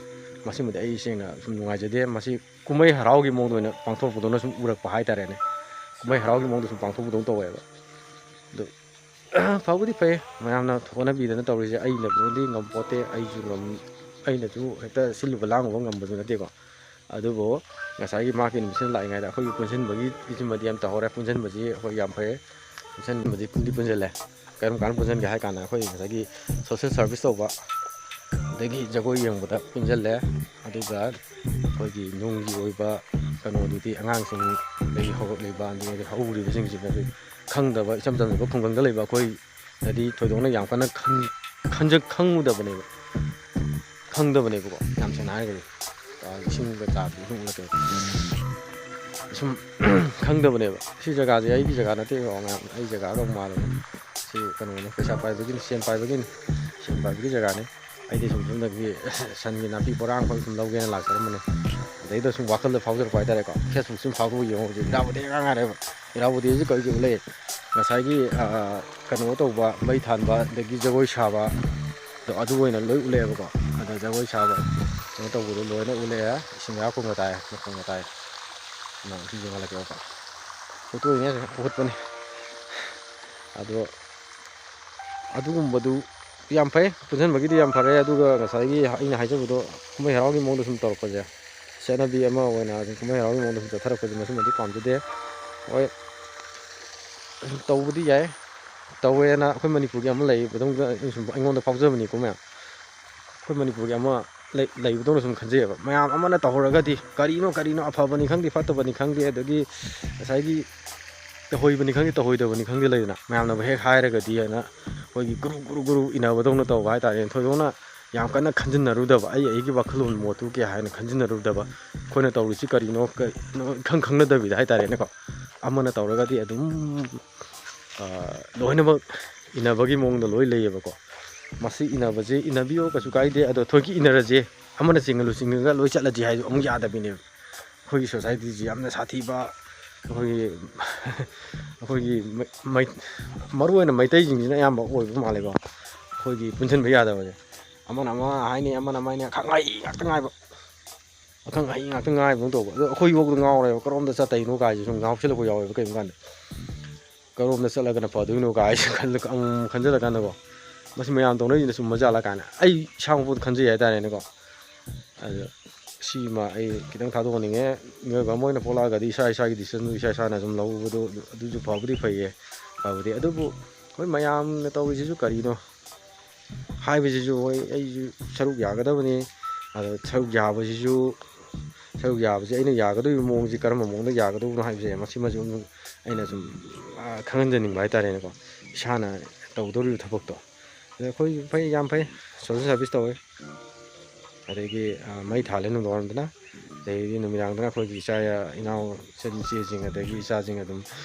ꯃꯁꯤꯃꯗꯤ ꯑꯩ ꯁꯦꯡꯅ ꯁꯨꯝ ꯅꯨꯡꯉꯥꯏꯖꯗꯦ꯫ ꯃꯁꯤ ꯀꯨꯝꯍꯩ ꯍꯔꯥꯎꯒꯤ ꯃꯑꯣꯡꯗ ꯑꯣꯏꯅ ꯄꯥꯡꯊꯣꯔꯛꯄꯗꯧꯅ ꯁꯨꯝ ꯎꯔꯛꯄ ꯍꯥꯏꯇꯥꯔꯦꯅꯦ꯫ ꯀꯨꯝꯍꯩ ꯍꯔꯥꯎꯒꯤ ꯃꯑꯣꯡꯗ ꯁꯨꯝ ꯄꯥꯡꯊꯣꯛꯄꯗꯧꯅ ꯇꯧꯋꯦꯕ꯫ ꯑꯗꯨ ꯐꯕꯨꯗꯤ ꯐꯩ, ꯃꯌꯥꯝꯅ ꯍꯣꯠꯅꯕꯤꯗꯅ ꯇꯧꯔꯤꯁꯦ꯫ ꯑꯩꯅꯕꯨꯗꯤ ꯉꯝꯄꯣꯠꯇꯦ, ꯑꯩꯁꯨ ꯉꯝ-, ꯑꯩꯅꯁꯨ ꯍꯦꯛꯇ ꯁꯤꯜꯂꯨꯕ ꯂꯥꯡꯉꯨꯕ ꯉꯝꯕꯁꯨ ꯅꯠꯇꯦꯀꯣ꯫ ꯑꯗꯨꯕꯨ ꯉꯁꯥꯏꯒꯤ ꯃꯍꯥꯛꯀꯤ ꯅꯨꯃꯤꯠꯁꯤꯅ ꯂꯥꯛꯏꯉꯩꯗ ꯑꯩꯈꯣꯏꯒꯤ ꯄꯨꯟꯁꯤꯟꯕꯒꯤ ꯏꯁꯤꯃꯗꯤ ꯌꯥꯝ ꯇꯧꯍꯧꯔꯦ꯫ ꯄꯨꯟꯁꯤꯟꯕꯁꯤ ꯑꯩꯈꯣꯏ ꯌꯥꯝ ꯐꯩ꯫ ꯄꯨꯟꯁꯤꯟꯕꯗꯤ ꯄꯨꯟꯗꯤ ꯄꯨꯟꯁꯤꯜꯂꯦ꯫ ꯀꯔꯝ ꯀꯥꯟꯗ ꯄꯨꯟꯁꯤꯟꯒꯦ ꯍꯥꯏ ꯀꯥꯟꯗ, ꯑꯩꯈꯣꯏ ꯉꯁꯥꯏꯒꯤ social service ꯇꯧꯕ, ꯑꯗꯒꯤ ꯖꯒꯣꯏ ꯌꯦꯡꯕꯗ ꯄꯨꯟꯁꯤꯜꯂꯦ꯫ ꯑꯗꯨꯒ ꯑꯩꯈꯣꯏꯒꯤ ꯅꯨꯡꯒꯤ ꯑꯣꯏꯕ ꯀꯩꯅꯣꯗꯨꯗꯤ ꯑꯉꯥꯡꯁꯤꯡꯗꯒꯤ ꯍꯧꯔꯛꯂꯤꯕ, ꯑꯗꯨꯗꯒꯤ ꯍꯧꯔꯤꯕꯁꯤꯡꯁꯤꯅꯁꯨ ꯈꯪꯗꯕ, ꯏꯆꯝ ꯆꯝꯖꯕ ꯈꯨꯡꯒꯪꯗ ꯂꯩꯕ ꯑꯩꯈꯣꯏꯅꯗꯤ ꯊꯣꯏꯗꯣꯛꯅ ꯌꯥꯝ ꯀꯟꯅ ꯈꯪ-, ꯈꯪꯖ-, ꯈꯪꯉꯨꯗꯕꯅꯦꯕ꯫ ꯈꯪꯗꯕꯅꯦꯕꯀꯣ, ꯌꯥꯝ ꯁꯦꯡꯅ ꯍꯥꯏꯔꯒꯗꯤ꯫ ꯑꯥ, ꯏꯁꯤꯡꯒ ꯆꯥꯕꯗꯤ ꯏꯍꯨꯝ ꯅꯠꯇꯦꯕ꯫ ꯁꯨꯝ ꯈꯪꯗꯕꯅꯦꯕ꯫ ꯁꯤ ꯖꯒꯥꯁꯦ ꯑꯩꯒꯤ ꯖꯒꯥ ꯅꯠꯇꯦꯀꯣ, ꯃꯌꯥꯝ, ꯑꯩ ꯖꯒꯥꯒ ꯑꯃꯨꯛ ꯃꯥꯜꯂꯦ꯫ ꯁꯤ ꯀꯩꯅꯣꯅꯦ, ꯄꯩꯁꯥ ꯄꯥꯏꯕꯒꯤꯅꯤ, ꯁꯦꯟ ꯄꯥꯏꯕꯒꯤꯅꯤ, ꯁꯦꯟ ꯄꯥꯏꯕꯒꯤ ꯖꯒꯥꯅꯤ꯫ ꯑꯩꯗꯤ ꯁꯨꯝ ꯁꯣꯝꯗꯒꯤ ꯁꯟꯒꯤ ꯅꯥꯄꯤ ꯕꯣꯔꯥ ꯑꯃꯈꯛ ꯁꯨꯝ ꯂꯧꯒꯦꯅ ꯂꯥꯛꯆꯔꯝꯕꯅꯦ꯫ ꯑꯗꯩꯗ ꯁꯨꯝ ꯋꯥꯈꯜꯗ ꯐꯥꯎꯖꯔꯛꯄ ꯍꯥꯏꯇꯥꯔꯦꯀꯣ꯫ Facebook ꯁꯨꯝ ꯐꯥꯎꯗꯣꯛꯑ ꯌꯦꯡꯉꯨ, ꯍꯧꯖꯤꯛ ꯏꯔꯥꯕꯣꯠꯇꯤ ꯑꯉꯥꯡ ꯉꯥꯏꯔꯦꯕ꯫ ꯏꯔꯥꯕꯣꯠꯇꯤꯁꯤ ꯀꯔꯤ ꯀꯔꯤ ꯎꯠꯂꯛꯑꯦ? ꯉꯁꯥꯏꯒꯤ, ꯑꯥ, ꯀꯩꯅꯣ ꯇꯧꯕ, ꯃꯩ ꯊꯥꯟꯕ, ꯑꯗꯒꯤ ꯖꯒꯣꯏ ꯁꯥꯕ, ꯑꯗꯣ ꯑꯗꯨ ꯑꯣꯏꯅ ꯂꯣꯏ ꯎꯠꯂꯛꯑꯦꯕꯀꯣ꯫ ꯑꯗ ꯖꯒꯣꯏ ꯁꯥꯕ, ꯀꯩꯅꯣ ꯇꯧꯕꯗꯣ ꯂꯣꯏꯅ ꯎꯠꯂꯛꯑꯦ꯫ ꯏꯁꯤꯡ ꯌꯥꯝ ꯈꯣꯡꯕ ꯇꯥꯏ, ꯃꯈꯣꯟꯒ ꯇꯥꯏ꯫ ꯅꯪ ꯁꯤ ꯌꯦꯡꯍꯜꯂꯛꯀꯦꯕꯀꯣ꯫ ꯐꯣꯇꯣ ꯌꯦꯡꯉꯦ, ꯎꯠꯄꯅꯤ꯫ ꯑꯗꯣ ꯑꯗꯨꯒꯨꯝꯕꯗꯨ ꯌꯥꯝ ꯐꯩ, ꯄꯨꯟꯁꯤꯟꯕꯒꯤꯗꯤ ꯌꯥꯝ ꯐꯔꯦ꯫ ꯑꯗꯨꯒ ꯉꯁꯥꯏꯒꯤ ꯑꯩꯅ ꯍꯥꯏꯖꯕꯗꯣ, ꯀꯨꯝꯍꯩ ꯍꯔꯥꯎꯒꯤ ꯃꯑꯣꯡꯗ ꯁꯨꯝ ꯇꯧꯔꯛꯄꯁꯦ, ꯆꯠꯅꯕꯤ ꯑꯃ ꯑꯣꯏꯅ ꯑꯗꯨꯝ ꯀꯨꯝꯍꯩ ꯍꯔꯥꯎꯒꯤ ꯃꯑꯣꯡꯗ ꯁꯨꯝ ꯆꯠꯊꯔꯛꯄꯁꯦ, ꯃꯁꯤꯃꯗꯤ ꯄꯥꯝꯖꯗꯦ꯫ ꯍꯣꯏ, ꯇꯧꯕꯗꯤ ꯌꯥꯏ, ꯇꯧꯋꯦꯅ ꯑꯩꯈꯣꯏ ꯃꯅꯤꯄꯨꯔꯒꯤ ꯑꯃ ꯂꯩꯕꯗꯧꯅ ꯁꯨꯝ ꯑꯩꯉꯣꯟꯗ ꯐꯥꯎꯖꯕꯅꯤꯀꯣ ꯃꯌꯥꯝ꯫ ꯑꯩꯈꯣꯏ ꯃꯅꯤꯄꯨꯔꯒꯤ ꯑꯃ ꯂꯩ-, ꯂꯩꯕꯗꯧꯅ ꯁꯨꯝ ꯈꯟꯖꯩꯌꯦꯕ꯫ ꯃꯌꯥꯝ ꯑꯃꯅ ꯇꯧꯍꯧꯔꯒꯗꯤ, ꯀꯔꯤꯅꯣ ꯀꯔꯤꯅꯣ, ꯑꯐꯕꯅꯤ ꯈꯪꯗꯦ, ꯐꯠꯇꯕꯅꯤ ꯈꯪꯗꯦ, ꯑꯗꯒꯤ ꯉꯁꯥꯏꯒꯤ ꯇꯧꯍꯣꯏꯕꯅꯤ ꯈꯪꯗꯦ, ꯇꯧꯍꯣꯏꯗꯕꯅꯤ ꯈꯪꯗꯦ, ꯂꯩꯗꯅ, ꯃꯌꯥꯝꯅꯕꯨ ꯍꯦꯛ ꯍꯥꯏꯔꯒꯗꯤ ꯍꯥꯏꯅ ꯑꯩꯈꯣꯏꯒꯤ ꯒꯨꯔꯨ ꯒꯨꯔꯨ ꯒꯨꯔꯨ ꯏꯟꯅꯕꯗꯧꯅ ꯇꯧꯕ ꯍꯥꯏꯇꯥꯔꯦꯅꯦ꯫ ꯊꯣꯏꯗꯣꯛꯅ ꯌꯥꯝ ꯀꯟꯅ ꯈꯟꯖꯤꯟꯅꯔꯨꯗꯕ, ꯑꯩ ꯑꯩꯒꯤ ꯋꯥꯈꯜꯂꯣꯟ ꯃꯣꯠꯇꯨ ꯀꯌꯥ ꯍꯦꯟꯅ ꯈꯟꯖꯤꯟꯅꯔꯨꯗꯕ, ꯑꯩꯈꯣꯏꯅ ꯇꯧꯔꯤꯁꯤ ꯀꯔꯤꯅꯣ, ꯀꯔꯤꯅꯣ ꯏꯈꯪ ꯈꯪꯅꯗꯕꯤꯗ ꯍꯥꯏꯇꯥꯔꯦꯅꯦꯀꯣ, ꯑꯃꯅ ꯇꯧꯔꯒꯗꯤ ꯑꯗꯨꯝ, ꯑ, ꯂꯣꯏꯅꯃꯛ ꯏꯟꯅꯕꯒꯤ ꯃꯑꯣꯡꯗ ꯂꯣꯏ ꯂꯩꯌꯦꯕꯀꯣ꯫ ꯃꯁꯤ ꯏꯟꯅꯕꯁꯦ, ꯏꯟꯅꯕꯤꯌꯣ, ꯀꯩꯁꯨ ꯀꯥꯏꯗꯦ, ꯑꯗꯣ ꯊꯑꯣꯏꯀꯤ ꯏꯟꯅꯔꯁꯦ, ꯑꯃꯅ ꯆꯤꯡꯉ ꯂꯨꯆꯤꯡꯉꯒ ꯂꯣꯏ ꯆꯠꯂꯁꯤ ꯍꯥꯏꯗꯣ ꯑꯃꯨꯛ ꯌꯥꯗꯕꯤꯅꯦꯕ꯫ ꯑꯩꯈꯣꯏꯒꯤ societyꯁꯤ ꯌꯥꯝꯅ ꯁꯥꯊꯤꯕ, ꯑꯩꯈꯣꯏꯒꯤ, ꯑꯩꯈꯣꯏꯒꯤ ꯃꯩ-, ꯃꯩ-, ꯃꯔꯨꯑꯣꯏꯅ ꯃꯩꯇꯩꯁꯤꯡꯁꯤꯅ ꯑꯌꯥꯝꯕ ꯑꯣꯏꯕ ꯃꯥꯜꯂꯦꯀꯣ꯫ ꯑꯩꯈꯣꯏꯒꯤ ꯄꯨꯟꯁꯤꯟꯕ ꯌꯥꯗꯕꯁꯦ, ꯑꯃꯅ ꯑꯃ ꯍꯥꯏꯅꯤ, ꯑꯃꯅ ꯑꯃ ꯍꯥꯏꯅꯤ, ꯈꯪꯉꯥꯏ ꯉꯥꯛꯇ ꯉꯥꯏꯕ꯫ ꯑꯈꯪ ꯑꯍꯩ ꯉꯥꯛꯇ ꯉꯥꯏꯕꯗꯧꯅ ꯇꯧꯕ꯫ ꯑꯗꯣ ꯑꯩꯈꯣꯏꯐꯥꯎꯗ ꯉꯥꯎꯔꯦꯕ, ꯀꯔꯣꯝꯗ ꯆꯠꯇꯣꯏꯅꯣ ꯀꯥꯏꯁꯦ ꯁꯨꯝ ꯉꯥꯎꯁꯜꯂꯛꯄ ꯌꯥꯎꯋꯦꯕ꯫ ꯀꯩꯒꯨꯝꯕ ꯀꯥꯟꯗ ꯀꯔꯣꯝꯗ ꯆꯠꯂꯒꯅ ꯐꯗꯣꯏꯅꯣ ꯀꯥꯏꯁꯦ ꯈꯜꯂ-, ꯑꯃꯨꯛ ꯈꯟꯖꯜꯂꯀꯥꯟꯗꯀꯣ, ꯃꯁꯤ ꯃꯌꯥꯝ ꯇꯧꯅꯔꯤꯁꯤꯅ ꯆꯨꯝꯕ ꯖꯥꯠꯂꯥ ꯀꯥꯏꯅ ꯑꯩ ꯏꯁꯥꯃꯛꯄꯨꯗ ꯈꯟꯖꯩ ꯍꯥꯏꯇꯥꯔꯦꯅꯦꯀꯣ꯫ ꯑꯗꯣ ꯁꯤꯃ ꯑꯩ ꯈꯤꯇꯪ ꯊꯥꯗꯣꯛꯍꯟꯅꯤꯡꯉꯦ꯫ ꯃꯤꯑꯣꯏꯕ ꯑꯃ ꯑꯣꯏꯅ ꯄꯣꯛꯂꯛꯑꯒꯗꯤ ꯏꯁꯥ ꯏꯁꯥꯒꯤ decision ꯗꯨ ꯏꯁꯥ ꯏꯁꯥꯅ ꯁꯨꯝ ꯂꯧꯕꯗꯣ ꯑꯗꯨꯁꯨ ꯐꯕꯨꯗꯤ ꯐꯩꯌꯦ, ꯐꯕꯨꯗꯤ꯫ ꯑꯗꯨꯕꯨ ꯑꯩꯈꯣꯏ ꯃꯌꯥꯝꯅ ꯇꯧꯔꯤꯁꯤꯁꯨ ꯀꯔꯤꯅꯣ ꯍꯥꯏꯕꯁꯤꯁꯨ, ꯍꯣꯏ, ꯑꯩꯁꯨ ꯁꯔꯨꯛ ꯌꯥꯒꯗꯕꯅꯤ꯫ ꯑꯗꯣ ꯁꯔꯨꯛ ꯌꯥꯕꯁꯤꯁꯨ, ꯁꯔꯨꯛ ꯌꯥꯕꯁꯦ ꯑꯩꯅ ꯌꯥꯒꯗꯧꯔꯤꯕ ꯃꯑꯣꯡꯁꯦ ꯀꯔꯝꯕ ꯃꯑꯣꯡꯗ ꯌꯥꯒꯗꯧꯕꯅꯣ ꯍꯥꯏꯕꯁꯦ ꯃꯁꯤꯃꯁꯨ ꯑꯗꯨꯝ ꯑꯩꯅ ꯁꯨꯝ, ꯑ, ꯈꯪꯍꯟꯖꯅꯤꯡꯕ ꯍꯥꯏꯇꯥꯔꯦꯅꯦꯀꯣ, ꯏꯁꯥꯅ ꯇꯧꯗꯧꯔꯤꯕ ꯊꯕꯛꯇꯣ꯫ ꯑꯗ ꯑꯩꯈꯣꯏ ꯐꯩ, ꯌꯥꯝ ꯐꯩ, social service ꯇꯧꯋꯦ꯫ ꯑꯗꯒꯤ, ꯑ, ꯃꯩ ꯊꯥꯜꯂꯦ ꯅꯨꯡꯗꯥꯡꯋꯥꯏꯔꯝꯗꯅ, ꯑꯗꯒꯤꯗꯤ ꯅꯨꯃꯤꯗꯥꯡꯗꯅ ꯑꯩꯈꯣꯏꯒꯤ ꯏꯆꯥ, ꯏꯅꯥꯎ, ꯏꯆꯟ, ꯏꯆꯦꯁꯤꯡ ꯑꯗꯒꯤ ꯏꯆꯥꯁꯤꯡ ꯑꯗꯨꯝ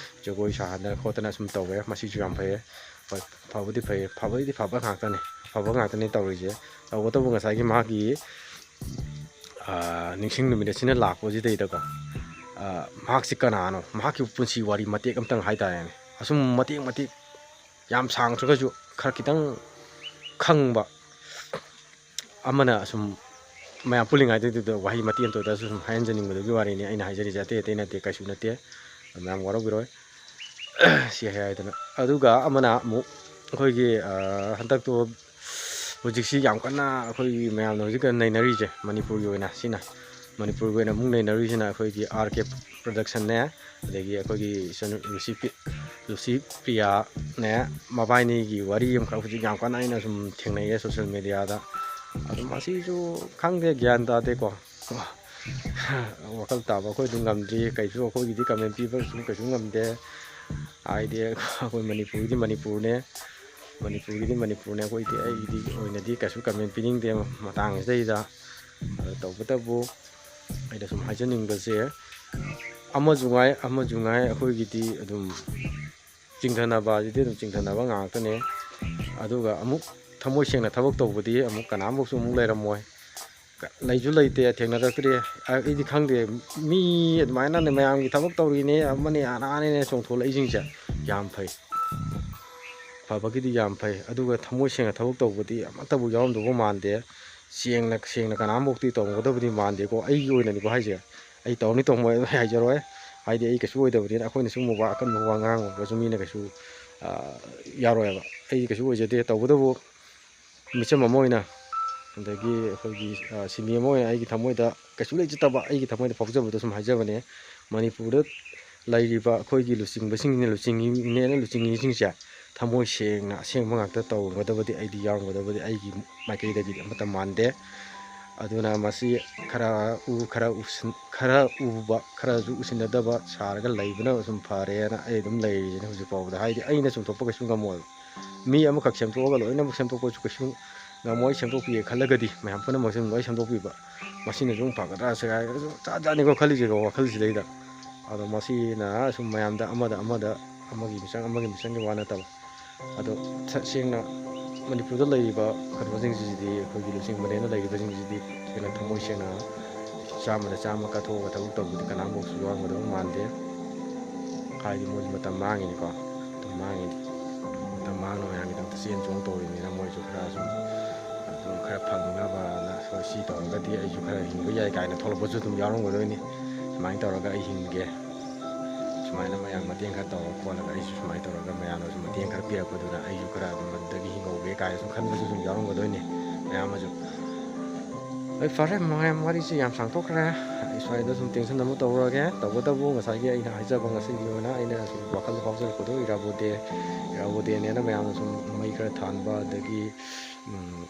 ꯖꯒꯣꯏ ꯁꯥꯍꯟꯗꯅ ꯈꯣꯠꯇꯅ ꯁꯨꯝ ꯇꯧꯋꯦ꯫ ꯃꯁꯤꯁꯨ ꯌꯥꯝ ꯐꯩꯌꯦ꯫ ꯍꯣꯏ, ꯐꯕꯨꯗꯤ ꯐꯩꯌꯦ, ꯐꯕꯩꯗꯤ ꯐꯕ ꯉꯥꯛꯇꯅꯤ, ꯐꯕ ꯉꯥꯛꯇꯅꯤ ꯇꯧꯔꯤꯁꯦ꯫ ꯇꯧꯕꯇꯕꯨ ꯉꯁꯥꯏꯒꯤ ꯃꯥꯒꯤ, ꯑ, ꯅꯤꯡꯁꯤꯡ ꯅꯨꯃꯤꯠ ꯑꯁꯤꯅ ꯂꯥꯛꯄꯁꯤꯗꯩꯗꯀꯣ, ꯑ, ꯃꯍꯥꯛꯁꯤ ꯀꯅꯥꯅꯣ, ꯃꯍꯥꯛꯀꯤ ꯄꯨꯟꯁꯤ ꯋꯥꯔꯤ ꯃꯇꯦꯛ ꯑꯃꯇꯪ ꯍꯥꯏꯇꯥꯔꯦꯅꯦ, ꯑꯁꯨꯝ ꯃꯇꯦꯛ ꯃꯇꯦꯛ, ꯌꯥꯝ ꯁꯥꯡꯗ꯭ꯔꯒꯁꯨ ꯈꯔ ꯈꯤꯇꯪ ꯈꯪꯕ ꯑꯃꯅ ꯑꯁꯨꯝ ꯃꯌꯥꯝ ꯄꯨꯜꯂꯤꯉꯩꯗꯨꯗ ꯋꯥꯍꯩ ꯃꯇꯦꯛ ꯑꯃꯇ ꯑꯣꯏꯔꯁꯨ ꯁꯨꯝ ꯍꯥꯏꯍꯟꯖꯅꯤꯡꯕꯗꯨꯒꯤ ꯋꯥꯔꯤꯅꯤ ꯑꯩꯅ ꯍꯥꯏꯖꯔꯤꯁꯦ, ꯑꯇꯩ ꯑꯇꯩ ꯅꯠꯇꯦ, ꯀꯩꯁꯨ ꯅꯠꯇꯦ, ꯃꯌꯥꯝ ꯋꯥꯔꯧꯕꯤꯔꯣꯏ꯫ ꯁꯤ ꯍꯥꯏꯗꯅ, ꯑꯗꯨꯒ ꯑꯃꯅ ꯑꯃꯨꯛ ꯑꯩꯈꯣꯏꯒꯤ, ꯑ, ꯍꯟꯗꯛꯇꯣ ꯍꯧꯖꯤꯛꯁꯤ ꯌꯥꯝ ꯀꯟꯅ ꯑꯩꯈꯣꯏꯒꯤ ꯃꯌꯥꯝꯅ ꯍꯧꯖꯤꯛ ꯀꯟꯅ ꯅꯩꯅꯔꯤꯁꯦ ꯃꯅꯤꯄꯨꯔꯒꯤ ꯑꯣꯏꯅ ꯁꯤꯅ, ꯃꯅꯤꯄꯨꯔꯒꯤ ꯑꯣꯏꯅ ꯑꯃꯨꯛ ꯅꯩꯅꯔꯤꯁꯤꯅ ꯑꯩꯈꯣꯏꯒꯤ ꯑꯥꯔ ꯀꯦ production ꯅꯦ, ꯑꯗꯒꯤ ꯑꯩꯈꯣꯏꯒꯤ ꯏꯆꯟ ꯂꯨꯁꯤ ꯄꯤ-, ꯂꯨꯁꯤ ꯄ꯭ꯔꯤꯌꯥꯅꯦ, ꯃꯕꯥꯏꯅꯤꯒꯤ ꯋꯥꯔꯤ ꯑꯃꯈꯛ ꯍꯧꯖꯤꯛ ꯌꯥꯝ ꯀꯟꯅ ꯑꯩꯅ ꯁꯨꯝ ꯊꯦꯡꯅꯩꯌꯦ social media ꯗ꯫ ꯑꯗꯨ ꯃꯁꯤꯁꯨ ꯈꯪꯗꯦ, ꯒ꯭ꯌꯥꯟ ꯇꯥꯗꯦꯀꯣ꯫ ꯋꯥꯈꯜ ꯇꯥꯕ ꯑꯩꯈꯣꯏ ꯑꯗꯨꯝ ꯉꯝꯗ꯭ꯔꯤ, ꯀꯩꯁꯨ ꯑꯩꯈꯣꯏꯒꯤꯗꯤ comment ꯄꯤꯕ ꯁꯨꯝ ꯀꯩꯁꯨ ꯉꯝꯗꯦ꯫ ꯍꯥꯏꯗꯤ ꯑꯩꯈꯣꯏ ꯃꯅꯤꯄꯨꯔꯒꯤꯗꯤ ꯃꯅꯤꯄꯨꯔꯅꯦ, ꯃꯅꯤꯄꯨꯔꯒꯤꯗꯤ ꯃꯅꯤꯄꯨꯔꯅꯦ, ꯑꯩꯈꯣꯏꯗꯤ, ꯑꯩꯒꯤꯗꯤ ꯑꯣꯏꯅꯗꯤ ꯀꯩꯁꯨ comment ꯄꯤꯅꯤꯡꯗꯦ ꯃꯇꯥꯡꯁꯤꯗꯩꯗ꯫ ꯑꯗꯣ ꯇꯧꯕꯇꯕꯨ ꯑꯩꯅ ꯁꯨꯝ ꯍꯥꯏꯖꯅꯤꯡꯕꯁꯦ, ꯑꯃꯁꯨ ꯉꯥꯏ, ꯑꯃꯁꯨ ꯉꯥꯏ, ꯑꯩꯈꯣꯏꯒꯤꯗꯤ ꯑꯗꯨꯝ ꯆꯤꯡꯊꯅꯕ ꯑꯁꯤꯗꯤ ꯑꯗꯨꯝ ꯆꯤꯡꯊꯅꯕ ꯉꯥꯛꯇꯅꯦ꯫ ꯑꯗꯨꯒ ꯑꯃꯨꯛ ꯊꯃꯣꯏ ꯁꯦꯡꯅ ꯊꯕꯛ ꯇꯧꯕꯗꯤ ꯑꯃꯨꯛ ꯀꯅꯥꯝꯐꯥꯎꯁꯨ ꯑꯃꯨꯛ ꯂꯩꯔꯝꯃꯣꯏ꯫ ꯀ-, ꯂꯩꯁꯨ ꯂꯩꯇꯦ, ꯊꯦꯡꯅꯔꯛꯇ꯭ꯔꯤ꯫ ꯑ-, ꯑꯩꯗꯤ ꯈꯪꯗꯦ, ꯃꯤ ꯑꯗꯨꯃꯥꯏꯅꯅꯦ ꯃꯌꯥꯝꯒꯤ ꯊꯕꯛ ꯇꯧꯔꯤꯅꯦ, ꯑꯃꯅꯦ ꯑꯅꯥꯅꯦꯅꯦ ꯆꯣꯡꯊꯣꯛꯂꯛꯏꯁꯤꯡꯁꯦ꯫ ꯌꯥꯝ ꯐꯩ, ꯐꯕꯒꯤꯗꯤ ꯌꯥꯝ ꯐꯩ, ꯑꯗꯨꯒ ꯊꯃꯣꯏ ꯁꯦꯡꯅ ꯊꯕꯛ ꯇꯧꯕꯗꯤ ꯑꯃꯠꯇꯕꯨ ꯌꯥꯎꯔꯝꯗꯧꯕ ꯃꯥꯟꯗꯦ꯫ ꯁꯦꯡꯅ ꯁꯦꯡꯅ ꯀꯅꯥꯝꯐꯥꯎꯇꯤ ꯇꯧꯔꯝꯒꯗꯕꯗꯤ ꯃꯥꯟꯗꯦꯀꯣ꯫ ꯑꯩꯒꯤ ꯑꯣꯏꯅꯗꯤꯀꯣ ꯍꯥꯏꯁꯦ, ꯑꯩ ꯇꯧꯔꯅꯤ ꯇꯧꯔꯝꯃꯣꯏ ꯑꯩ ꯍꯥꯏꯖꯔꯣꯏ꯫ ꯍꯥꯏꯗꯤ ꯑꯩ ꯀꯩꯁꯨ ꯑꯣꯏꯗꯕꯅꯤꯅ, ꯑꯩꯈꯣꯏꯅ ꯁꯤꯒꯨꯝꯕ ꯋꯥ ꯑꯀꯟꯕ ꯋꯥ ꯉꯥꯡꯉꯨꯔꯒꯁꯨ ꯃꯤꯅ ꯀꯩꯁꯨ ꯌꯥꯔꯣꯏꯕ꯫ ꯑꯩ ꯀꯩꯁꯨ ꯑꯣꯏꯖꯗꯦ꯫ ꯇꯧꯕꯇꯕꯨ ꯃꯤꯆꯝ ꯑꯃ ꯑꯣꯏꯅ, ꯑꯗꯒꯤ ꯑꯩꯈꯣꯏꯒꯤ ꯁꯤꯟꯃꯤ ꯑꯃ ꯑꯣꯏꯅ ꯑꯩꯒꯤ ꯊꯃꯣꯏꯗ ꯀꯩꯁꯨ ꯂꯩꯖꯗꯕ, ꯑꯩꯒꯤ ꯊꯃꯣꯏꯗ ꯐꯥꯎꯖꯕꯗꯣ ꯁꯨꯝ ꯍꯥꯏꯖꯕꯅꯦ꯫ ꯃꯅꯤꯄꯨꯔꯗ ꯂꯩꯔꯤꯕ ꯑꯩꯈꯣꯏꯒꯤ ꯂꯨꯆꯤꯡꯕꯁꯤꯡꯁꯤꯅ, ꯂꯨꯆꯤꯡꯉꯤꯅꯦꯅ ꯂꯨꯆꯤꯡꯉꯤꯁꯤꯡꯁꯦ ꯊꯃꯣꯏ ꯁꯦꯡꯅ ꯑꯁꯦꯡꯕ ꯉꯥꯛꯇ ꯇꯧꯔꯝꯒꯗꯕꯗꯤ, ꯑꯩꯗꯤ ꯌꯥꯎꯔꯝꯒꯗꯕꯗꯤ ꯑꯩꯒꯤ ꯃꯥꯏꯀꯩꯗꯒꯤꯗꯤ ꯑꯃꯠꯇ ꯃꯥꯟꯗꯦ꯫ ꯑꯗꯨꯅ ꯃꯁꯤ ꯈꯔ ꯎ, ꯈꯔ ꯎꯁꯤꯟ-, ꯈꯔ ꯎꯕ, ꯈꯔꯁꯨ ꯎꯁꯤꯟꯅꯗꯕ ꯁꯥꯔꯒ ꯂꯩꯕꯅ ꯁꯨꯝ ꯐꯔꯦꯅ ꯑꯩ ꯑꯗꯨꯝ ꯂꯩꯔꯤꯁꯤꯅꯦ ꯍꯧꯖꯤꯛ ꯐꯥꯎꯕꯗ꯫ ꯍꯥꯏꯗꯤ ꯑꯩꯅ ꯁꯨꯝ ꯊꯣꯛꯄ ꯀꯩꯁꯨ ꯉꯝꯃꯣꯏꯕ꯫ ꯃꯤ ꯑꯃꯈꯛ ꯁꯦꯝꯗꯣꯛꯑꯒ ꯂꯣꯏꯅꯃꯛ ꯁꯦꯝꯗꯣꯛꯄꯁꯨ ꯀꯩꯁꯨ ꯉꯝꯃꯣꯏ꯫ ꯁꯦꯝꯗꯣꯛꯄꯤꯒꯦ ꯈꯜꯂꯒꯗꯤ ꯃꯌꯥꯝ ꯄꯨꯝꯅꯃꯛꯁꯦ ꯂꯣꯏ ꯁꯦꯝꯗꯣꯛꯄꯤꯕ, ꯃꯁꯤꯅꯁꯨ ꯑꯃꯨꯛ ꯐꯒꯗ꯭ꯔꯥ ꯁꯤꯒꯥꯏ ꯖꯥꯠ ꯖꯥꯠꯅꯤꯀꯣ ꯈꯜꯂꯤꯁꯦꯀꯣ ꯋꯥꯈꯜꯁꯤꯗꯩꯗ꯫ ꯑꯗꯣ ꯃꯁꯤꯅ ꯁꯨꯝ ꯃꯌꯥꯝꯗ ꯑꯃꯗ ꯑꯃꯗ ꯑꯃꯒꯤ ꯃꯤꯆꯪ ꯑꯃꯒꯤ ꯃꯤꯆꯪꯒꯤ ꯋꯥ ꯅꯠꯇꯕ, ꯑꯗꯣ ꯁꯦꯡꯅ ꯃꯅꯤꯄꯨꯔꯗ ꯂꯩꯔꯤꯕ ꯀꯩꯅꯣꯁꯤꯡꯁꯤꯗꯤ, ꯑꯩꯈꯣꯏꯒꯤ ꯂꯨꯆꯤꯡꯕꯅꯦꯅ ꯂꯩꯔꯤꯕꯁꯤꯡꯁꯤꯗꯤ ꯁꯦꯡꯅ ꯊꯃꯣꯏ ꯁꯦꯡꯅ ꯆꯥꯝꯃꯗ ꯆꯥꯝꯃ ꯀꯠꯊꯣꯛꯑꯒ ꯊꯕꯛ ꯇꯧꯕꯗꯤ ꯀꯅꯥꯝꯐꯥꯎꯁꯨ ꯌꯥꯎꯔꯝꯒꯗꯕ ꯃꯥꯟꯗꯦ꯫ ꯍꯥꯏꯗꯤ ꯃꯣꯏꯁꯨ ꯃꯇꯝ ꯃꯥꯡꯉꯤꯅꯤꯀꯣ꯫ ꯃꯇꯝ ꯃꯥꯡꯉꯤꯅꯤ꯫ ꯃꯇꯝ ꯃꯥꯡꯅ ꯃꯌꯥꯝꯒꯤꯗꯃꯛꯇ ꯆꯦꯟ ꯆꯣꯡ ꯇꯧꯔꯤꯅꯤꯅ ꯃꯣꯏꯁꯨ ꯈꯔ ꯁꯨꯝ ꯑꯗꯨꯝ ꯈꯔ ꯐꯪꯅꯕꯅ, "ꯍꯣꯏ, ꯁꯤ ꯇꯧꯔꯒꯗꯤ ꯑꯩꯁꯨ ꯈꯔ ꯍꯤꯡꯕ ꯌꯥꯏ" ꯀꯥꯏꯅ ꯊꯣꯛꯂꯛꯄꯁꯨ ꯑꯗꯨꯝ ꯌꯥꯎꯔꯝꯒꯗꯣꯏꯅꯤ꯫ "ꯁꯨꯃꯥꯏꯅ ꯇꯧꯔꯒ ꯑꯩ ꯍꯤꯡꯒꯦ, ꯁꯨꯃꯥꯏꯅ ꯃꯌꯥꯝ ꯃꯇꯦꯡ ꯈꯔ ꯇꯧꯔ ꯈꯣꯠꯂꯒ ꯑꯩꯁꯨ ꯁꯨꯃꯥꯏꯅ ꯇꯧꯔꯒ ꯃꯌꯥꯝꯅꯁꯨ ꯃꯇꯦꯡ ꯈꯔ ꯄꯤꯔꯛꯄꯗꯨꯅ ꯑꯩꯁꯨ ꯈꯔ ꯑꯗꯨꯝ ꯑꯗꯨꯗꯒꯤ ꯍꯤꯡꯍꯧꯒꯦ" ꯀꯥꯏꯅ ꯁꯨꯝ ꯈꯟꯕꯁꯨ ꯑꯗꯨꯝ ꯌꯥꯎꯔꯝꯒꯗꯣꯏꯅꯤ ꯃꯌꯥꯝ ꯑꯃꯁꯨ꯫ ꯍꯣꯏ, ꯐꯔꯦ, ꯃꯌꯥꯝ ꯋꯥꯔꯤꯁꯤ ꯌꯥꯝ ꯁꯥꯡꯊꯣꯛꯈ꯭ꯔꯦ꯫ ꯑꯩ ꯁ꯭ꯋꯥꯏꯗ ꯁꯨꯝ ꯇꯦꯟꯁꯟ ꯑꯃ ꯇꯧꯔꯒꯦ꯫ ꯇꯧꯕꯇꯕꯨ ꯉꯁꯥꯏꯒꯤ ꯑꯩꯅ ꯍꯥꯏꯖꯕ ꯉꯁꯤꯒꯤ ꯑꯣꯏꯅ ꯑꯩꯅ ꯁꯨꯝ ꯋꯥꯈꯜꯗ ꯐꯥꯎꯖꯔꯛꯄꯗꯣ, ꯏꯔꯥꯕꯣꯠ ꯗꯦ, ꯏꯔꯥꯕꯣꯠ ꯗꯦꯅꯦꯅ ꯃꯌꯥꯝꯅ ꯁꯨꯝ ꯃꯩ ꯈꯔ ꯊꯥꯟꯕ, ꯑꯗꯒꯤ, ꯎꯝ,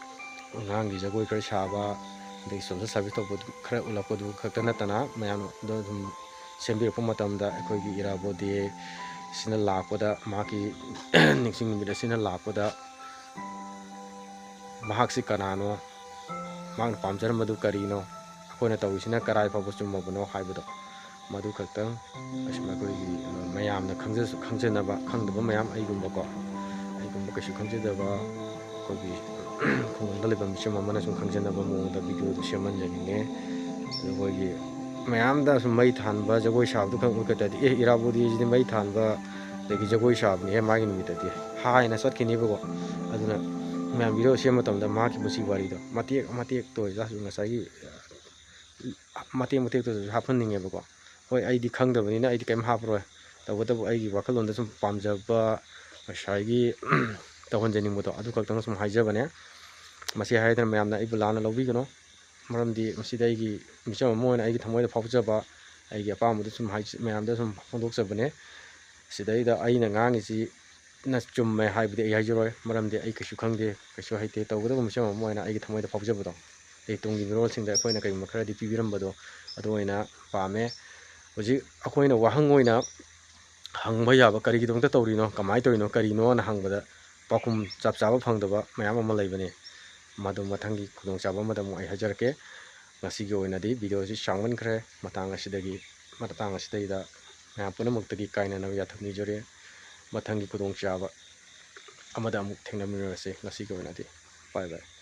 ꯑꯉꯥꯡꯒꯤ ꯖꯒꯣꯏ ꯈꯔ ꯁꯥꯕ, ꯑꯗꯒꯤ ꯁꯣꯁꯦꯜ ꯁꯥꯔꯚꯤꯁ ꯇꯧꯕꯗꯨ ꯈꯔ ꯎꯠꯂꯛꯄꯗꯨ ꯈꯛꯇ ꯅꯠꯇꯅ, ꯃꯌꯥꯝꯗꯣ ꯑꯗꯨꯝ ꯁꯦꯝꯕꯤꯔꯛꯄ ꯃꯇꯝꯗ, ꯑꯩꯈꯣꯏꯒꯤ ꯏꯔꯥꯕꯣꯠ ꯗꯦ ꯁꯤꯅ ꯂꯥꯛꯄꯗ, ꯃꯍꯥꯛꯀꯤ ꯅꯤꯡꯁꯤꯡ ꯅꯨꯃꯤꯠ ꯑꯁꯤꯅ ꯂꯥꯛꯄꯗ, ꯃꯍꯥꯛꯁꯤ ꯀꯅꯥꯅꯣ, ꯃꯍꯥꯛꯅ ꯄꯥꯝꯖꯔꯝꯕꯗꯨ ꯀꯔꯤꯅꯣ, ꯑꯩꯈꯣꯏꯅ ꯇꯧꯔꯤꯁꯤꯅ ꯀꯔꯥꯏ ꯐꯥꯎꯕ ꯆꯨꯝꯃꯕꯅꯣ ꯍꯥꯏꯕꯗꯣ, ꯃꯗꯨ ꯈꯛꯇꯪ ꯑꯁꯨꯝ ꯑꯩꯈꯣꯏꯒꯤ, ꯑ, ꯃꯌꯥꯝꯅ ꯈꯪꯖꯁꯨ-, ꯈꯪꯖꯅꯕ, ꯈꯪꯗꯕ ꯃꯌꯥꯝ, ꯑꯩꯒꯨꯝꯕꯀꯣ, ꯑꯩꯒꯨꯝꯕ ꯀꯩꯁꯨ ꯈꯪꯖꯗꯕ ꯑꯩꯈꯣꯏꯒꯤ ꯈꯨꯡꯒꯪꯗ ꯂꯩꯕ ꯃꯤꯆꯝ ꯑꯃꯅ ꯁꯨꯝ ꯈꯪꯖꯅꯕ ꯃꯑꯣꯡꯗ ꯚꯤꯗꯤꯑꯣꯗꯨ ꯁꯦꯝꯍꯟꯖꯅꯤꯡꯉꯦ꯫ ꯑꯗꯨ ꯑꯩꯈꯣꯏꯒꯤ ꯃꯌꯥꯝꯗ ꯁꯨꯝ ꯃꯩ ꯊꯥꯟꯕ, ꯖꯒꯣꯏ ꯁꯥꯕꯗꯨ ꯈꯛ ꯎꯠꯀꯗ꯭ꯔꯗꯤ, "ꯑꯦ, ꯏꯔꯥꯕꯣꯠ ꯗꯦꯁꯤꯗꯤ ꯃꯩ ꯊꯥꯟꯕ ꯑꯗꯒꯤ ꯖꯒꯣꯏ ꯁꯥꯕꯅꯤꯍꯦ ꯃꯥꯒꯤ ꯅꯨꯃꯤꯠꯇꯗꯤ" ꯍꯥꯏꯅ ꯆꯠꯈꯤꯅꯦꯕꯀꯣ꯫ ꯑꯗꯨꯅ ꯃꯌꯥꯝ ꯚꯤꯗꯤꯑꯣ ꯁꯦꯝꯕ ꯃꯇꯝꯗ ꯃꯍꯥꯛꯀꯤ ꯄꯨꯟꯁꯤ ꯋꯥꯔꯤꯗꯣ ꯃꯇꯦꯛ ꯃꯇꯦꯛꯇ ꯑꯣꯏꯔꯁꯨ ꯉꯁꯥꯏꯒꯤ, ꯑ, ꯃꯇꯦꯛ ꯃꯇꯦꯛꯇꯁꯨ ꯍꯥꯞꯍꯟꯅꯤꯡꯉꯦꯕꯀꯣ꯫ ꯍꯣꯏ, ꯑꯩꯗꯤ ꯈꯪꯗꯕꯅꯤꯅ ꯑꯩꯗꯤ ꯀꯩꯝ ꯍꯥꯞꯄꯔꯣꯏ꯫ ꯇꯧꯕꯇꯕꯨ ꯑꯩꯒꯤ ꯋꯥꯈꯜꯂꯣꯟꯗ ꯁꯨꯝ ꯄꯥꯝꯖꯕ, ꯉꯁꯥꯏꯒꯤ ꯇꯧꯍꯟꯖꯅꯤꯡꯕꯗꯣ ꯑꯗꯨ ꯈꯛꯇꯪ ꯁꯨꯝ ꯍꯥꯏꯖꯕꯅꯦ꯫ ꯃꯁꯤ ꯍꯥꯏꯗꯅ ꯃꯌꯥꯝꯅ ꯑꯩꯕꯨ ꯂꯥꯟꯅ ꯂꯧꯕꯤꯒꯅꯨ꯫ ꯃꯔꯝꯗꯤ ꯃꯁꯤꯗ ꯑꯩꯒꯤ ꯃꯤꯆꯝ ꯑꯃ ꯑꯣꯏꯅ ꯑꯩꯒꯤ ꯊꯃꯣꯏꯗ ꯐꯥꯎꯖꯕ, ꯑꯩꯒꯤ ꯑꯄꯥꯝꯕꯗꯨ ꯁꯨꯝ ꯍꯥꯏ-, ꯃꯌꯥꯝꯗ ꯁꯨꯝ ꯐꯣꯡꯗꯣꯛꯆꯕꯅꯦ꯫ ꯁꯤꯗꯩꯗ ꯑꯩꯅ ꯉꯥꯡꯉꯤꯁꯤꯅ ꯆꯨꯝꯃꯦ ꯍꯥꯏꯕꯗꯤ ꯑꯩ ꯍꯥꯏꯖꯔꯣꯏ, ꯃꯔꯝꯗꯤ ꯑꯩ ꯀꯩꯁꯨ ꯈꯪꯗꯦ, ꯀꯩꯁꯨ ꯍꯩꯇꯦ꯫ ꯇꯧꯕꯇꯕꯨ ꯃꯤꯆꯝ ꯑꯃ ꯑꯣꯏꯅ ꯑꯩꯒꯤ ꯊꯃꯣꯏꯗ ꯐꯥꯎꯖꯕꯗꯣ, ꯑꯩ ꯇꯨꯡꯒꯤ ꯃꯤꯔꯣꯜꯁꯤꯡꯗ ꯑꯩꯈꯣꯏꯅ ꯀꯩꯒꯨꯝꯕ ꯈꯔꯗꯤ ꯄꯤꯕꯤꯔꯝꯕꯗꯣ ꯑꯗꯨ ꯑꯣꯏꯅ ꯄꯥꯝꯃꯦ꯫ ꯍꯧꯖꯤꯛ ꯑꯩꯈꯣꯏꯅ ꯋꯥꯍꯪ ꯑꯣꯏꯅ ꯍꯪꯕ ꯌꯥꯕ, "ꯀꯔꯤꯒꯤꯗꯃꯛꯇ ꯇꯧꯔꯤꯅꯣ, ꯀꯃꯥꯏꯅ ꯇꯧꯔꯤꯅꯣ, ꯀꯔꯤꯅꯣꯅ?" ꯍꯪꯕꯗ ꯄꯥꯎꯈꯨꯝ ꯆꯞ ꯆꯥꯕ ꯐꯪꯗꯕ ꯃꯌꯥꯝ ꯑꯃ ꯂꯩꯕꯅꯤ꯫ ꯃꯗꯨ ꯃꯊꯪꯒꯤ ꯈꯨꯗꯣꯡꯆꯥꯕ ꯑꯃꯗ ꯑꯃꯨꯛ ꯑꯩ ꯍꯥꯏꯖꯔꯛꯀꯦ꯫ ꯉꯁꯤꯒꯤ ꯑꯣꯏꯅꯗꯤ ꯚꯤꯗꯤꯑꯣꯁꯤ ꯁꯥꯡꯃꯟꯈ꯭ꯔꯦ꯫ ꯃꯇꯥꯡ ꯑꯁꯤꯗꯒꯤ, ꯃꯇꯥꯡ ꯑꯁꯤꯗꯩꯗ ꯃꯌꯥꯝ ꯄꯨꯝꯅꯃꯛꯇꯒꯤ ꯀꯥꯏꯅꯅꯕ ꯌꯥꯊꯪ ꯅꯤꯖꯔꯤ꯫ ꯃꯊꯪꯒꯤ ꯈꯨꯗꯣꯡꯆꯥꯕ ꯑꯃꯗ ꯑꯃꯨꯛ ꯊꯦꯡꯅꯃꯤꯟꯅꯔꯁꯤ꯫ ꯉꯁꯤꯒꯤ ꯑꯣꯏꯅꯗꯤ bye bye꯫